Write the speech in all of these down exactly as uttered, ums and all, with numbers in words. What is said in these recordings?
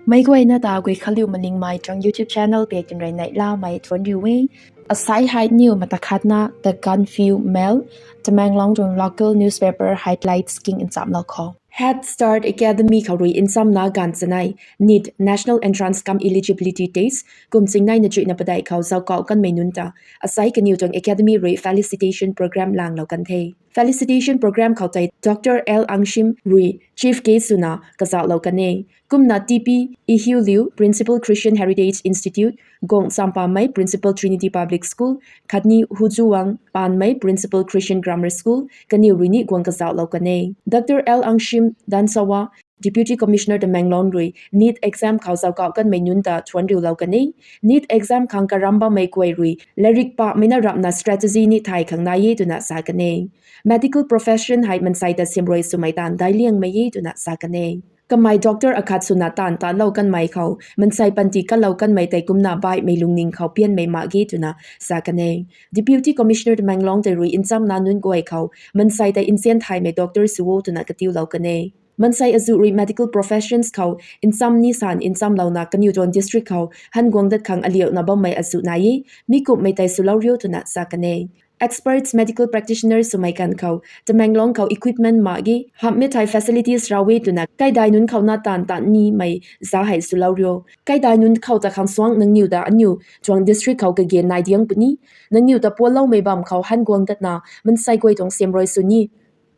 Meic guayna ta Guikhanliu Malingmei tuang YouTube channel pei tinrui neihlamei thuanc riu e. Asai hei niw mata khatna The Gaanphiu Mail, Tamenglong tuang local newspaper highlights king nchamlou khou. Head Start Academy khou rui nchamna gaanv chanei, NEET, National Entrance cum Eligibility Test, kum chingneina chuihna padeih khou zauckauh kanmei nunc ta asai kaniw tuang academy rui felicitation program langlou kan the. Felicitation program khou tei Doctor L Angshim rui chief guest swna kazauhlou kan e. Kumna T P Ihiuliu, Principal, Christian Heritage Institute, Gong Champamei, Principal, Trinity Public School, khatni Huzuwang Panmei, Principal, Christian Grammar School, kaniw rui ni guang kazauhlou kan e. Doctor L Angshim Dansawa, Deputy Commissioner Tamenglong rui NEET exam khou zauckauh kanmei nunc ta thuanc riulou kan e. NEET exam khang karam bammei guay rui latrik pahmei na rapna strategy ni thay khang nai e twna sa kan e. Medical profession hei mansei ta siamruai swmei taanv daic liangmei e twna sa kan e. Kamei doctor akhat swna taanv tatlou kanmei khou mansei panty kalou kanmei tei kumna baihmei lungning khou pianmei mak ge twna sa kan e. Deputy Commissioner Tamenglong tei rui nchamna nunc guay khou mansei tei nzian thaymei doctor sw o twna katiulou kan e. Mansei azuh rui medical professions khou ncham ni san nchamlouna kaniw tuang district khou han guang dat khang aliuna bammei azuh nai e. Mi kumhmei tei swlou riu twna sa kan e. Experts medical practitioners swmei ganv khou Tamenglong khou equipment mak ge, hamhmei thei facilities rav e twna kaidai nunc khou na taanv tat nimei za hei swlou riu. Kaidai nunc khou ta khang suang nangniw ta aniw tuang district khou kage nai diang puni, nangniw ta pualloumei bam khou han guang datna mansei guay tuang siamruai sw ni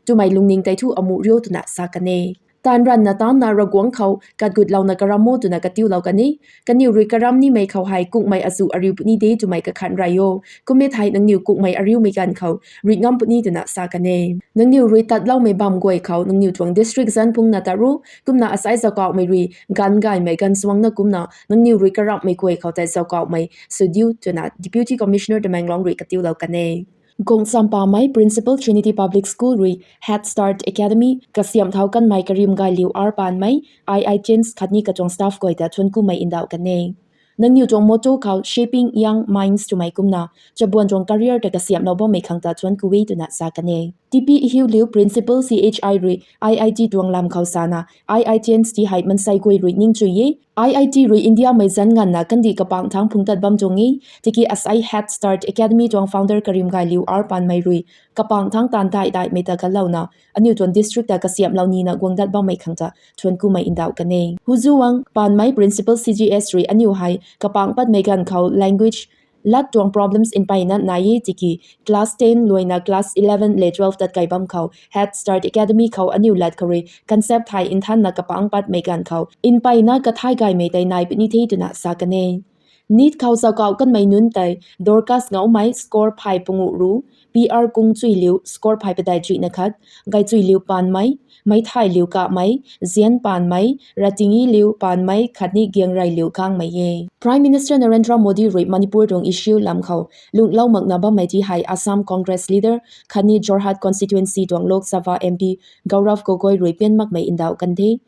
twmei lungning tei thu amuh riu twna sa kan e. Taanv ranvna taanvna Ravguangc khou katgutlouna karam o twna katiulou kan e. Kaniw rui karam nimei khou hei kungmei azuh ariu puni de twmei kakhan rey o. Kummei thei nangniw kungmei ariumei ganv khou rui ngam puni twna sa kan e. Nangniw rui tatloumei bam guay khou nangniw tuang district zanc phungna tat ru, kumna asai zauckauhmei rui ganv gaymei ganv suangna kumna nangniw rui karamhmei guay khou tei zauckauhmei sw diu twna Deputy Commissioner Tamenglong rui katiulou kan e. Gong Champamei, Principal, Trinity Public School rui Head Start Academy kasiamh thau kanmei Karimgailiu R Panmei, I I Chins khatni katuang staff guay ta thuanc kumei ndauh kan e. Nangniw tuang motto khou Shaping Young Minds twmei kumna chabuan tuang career ta kasiamhlou bammei khang ta thuanc ku e twna sa kan e. T P Ihiuliu, Principal, C H I rui I I T tuang lam khou sana, I I Chins ti hei mansei guay rui ningchui e. I I T rui Indiamei zanc nganvna kandih kapangc thangc phungc tat bam tuang e. Tiki asai Head Start Academy tuang founder Karimgailiu R Panmei rui kapangc thangc taanv dai daimei ta kanlouna aniw tuang district ta kasiamhlou nina guang dat bammei khang ta thuanc kumei ndauh kan e. Huzuwang Panmei, Principal, C G S rui aniw hei kapangc patmei ganv khou language lat tuang problems mpeyna nai e tiki class ten luaina class eleven le twelve tat kai bam khou Head Start Academy khou aniw lat khou rui concept hei nthanna kapangc patmei ganv khou mpeyna kathai gaymei tei nai puni the twna sa kan e. NEET khou zauckauh kanmei nunc tei Dorcas Ngaumei, score phay panguh ru, P R Kungchuiliu, score phay padeih chuihna khat, Gaichuiliu Panmei, Meithailiu Kamei, Zian Panmei, Ratingyiliu Panmei khatni Giangreiliu Kangmei e. Prime Minister Narendra Modi rui Manipur tuang issue lam khou lunglou makna bammei ti hei Assam Congress leader khatni Jorhat constituency tuang Lok Sabha M P Gaurav Gogoi rui pian makmei ndauh kan the.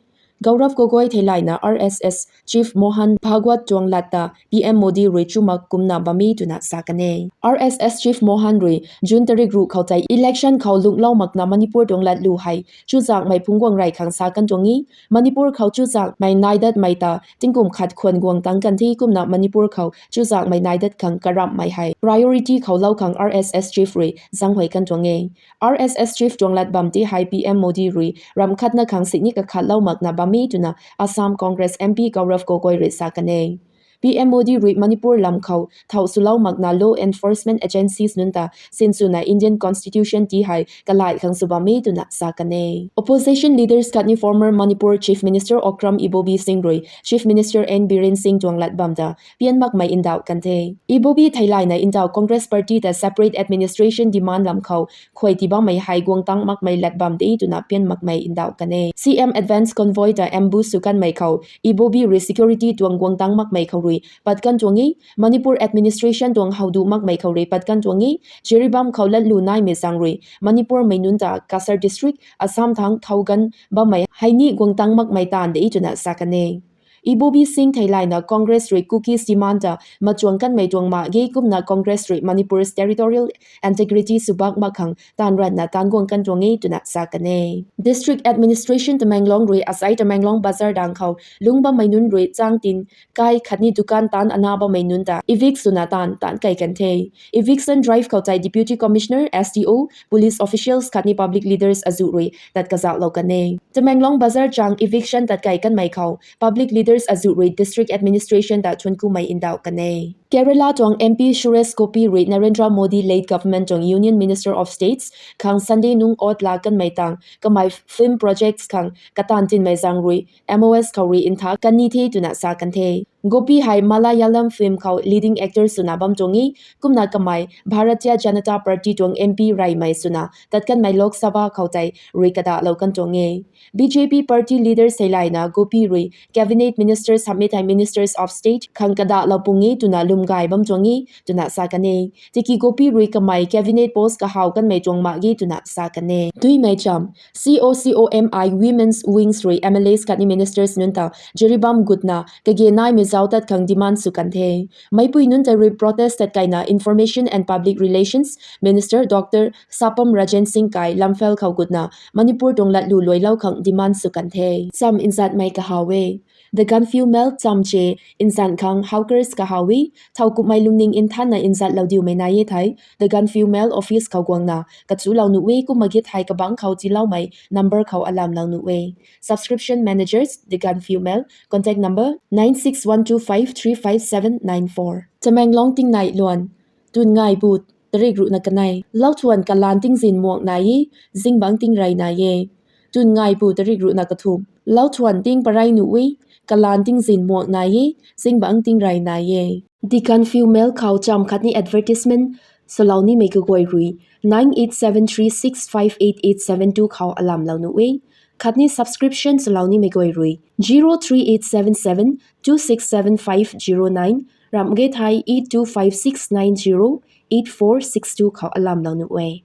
Gaurav Gogoi theilayna R S S Chief Mohan Bhagwat tuang lat ta P M Modi rui chu mak kumna bam e twna sa kan e. R S S Chief Mohan rui June tarik ruh khou tei election khou lunglou makna Manipur tuang latlu hei chuzakmei phungc guang rey khang sa kan tuang e. Manipur khou chuzakmei nai datmei ta tingkum khat khwan guang tang kan the, kumna Manipur khou chuzakmei nai dat khang karamhmei hei priority khou lou khang R S S Chief rui zaenghuay kan tuang e. R S S Chief tuang lat bam ti hei P M Modi rui ramh khatna khang sini kakhatlou makna bam e twna Assam Congress M P Gaurav Gogoi rui sa kan e. P M Modi rui Manipur lam khou thow swlou makna law enforcement agencies nunc ta sinswna Indian Constitution ti hei kalai khang sw bam e twna sa kan e. Opposition leaders khatni former Manipur Chief Minister Okram Ibobi Singh rui Chief Minister N Biren Singh tuang lat bam ta pian makmei ndauh kan the. Ibobi theilayna ndauh Congress Party ta separate administration demand lam khou khuay ti bammei hei guang tang makmei lat bam de twna pian makmei ndauh kan e. C M advance convoy ta ambush sw kanmei khou Ibobi rui security tuang guang tang makmei khou rui pat kan tuang e. Manipur administration tuang howdu makmei khou rui pat kan tuang e. Jiribam khou latlu naimei zaeng rui Manipur mei nunc ta Cachar district, Assam thang thow gan bammei hei ni guang tang makmei taanv de twna sa kan e. Ibobi Singh theilayna Congress rui Kukis demand ta machuang kanmei tuang mak ge kumna Congress rui Manipur's territorial integrity swbak mak khang taanv ranna taanv guang kan tuang e twna sa kan e. District Administration Tamenglong rui asai Tamenglong Bazar dang khou lungc bammei nunc rui chang tin kai khatni dukan taanv ana bammei nunc ta evict swna taanv taanc kai kan the. Eviction drive khou tei Deputy Commissioner, S D O, police officials khatni public leaders azuh rui tat kazauhlou kan e. Tamenglong Bazar chang eviction tat kai kanmei khou public leaders azuh rui District Administration ta thuanckumei ndauh kan e. Kerala tuang M P Suresh Gopi rui Narendra Modi led government tuang Union Minister of States khang Sunday nung oath laa kanmei tang kamei film projects khang kataanv tinmei zaeng rui M O S khou rui ntha kan ni the twna sa kan the. Gopi hei Malayalam film khou leading actor swna bam tuang e, kumna kamei Bharatiya Janata Party tuang M P reymei swna tat kanmei Lok Sabha khou tei rui kadahlou kan tuang e. B J P party leaders theilayna Gopi rui cabinet ministers hamhmei thei ministers of state khang kadahlou pung e twna lwm gay bam tuang e twna sa kan e. Tiki Gopi rui kamei cabinet post kahaw kanmei tuang mak ge twna sa kan e. Duimei cham, C O C O M I Women's Wings rui M L As khatni ministers nunc ta Jiribam gutna kage naimei zauc tat khang demand sw kan the. Meipui nunc tei rui protest tat kaina Information and Public Relations Minister Doctor Sapam Rajen Singh kai Lamphel khou gutna Manipur tuang latlu luailou khang demand sw kan the. Cham nzatmei kahaw e. The Gaanphiu Mail chamche nzan khang hawkers kahaw e. Thowkumhmei lungning nthanna nzatlou diumei nai e thei The Gaanphiu Mail office khou guangna kachulou nuh e, kumna git hei kabangc khou tiiloumei number khou alamlou nuh e. Subscription managers, The Gaanphiu Mail, contact number nine six one two five three five seven nine four. Tamenglong tingnai luan, twn ngaibu tarik ruhna kanei, lauthuan kalaan tingzin muang nai e, zingbangc tingrey nai e. Twn ngaibu tarik ruhna kathumh, lauthuan ting parey nuh e, kalaan tingzin muang nai e, zingbangc tingrey nai e. The Gaanphiu Mail khou cham khatni advertisement swlou nimei kaguay rui nine eight seven three six five eight eight seven two khou alamlou nuh e. Khatni subscription swlou nimei guay rui zero three eight seven seven two six seven five zero nine, ramh ge thei eight two five six nine zero eight four six two khou alamlou nuh e.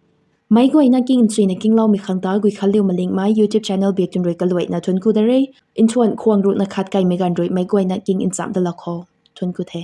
Meic guayna king nchuina kingloumei khang ta Guikhanliu Malingmei YouTube channel biak tun rui kaluaina thuancku da re. Nthuan khwang ruhna khat kaimei ganv rui meic guayna king nchamh dalou khou thuancku the.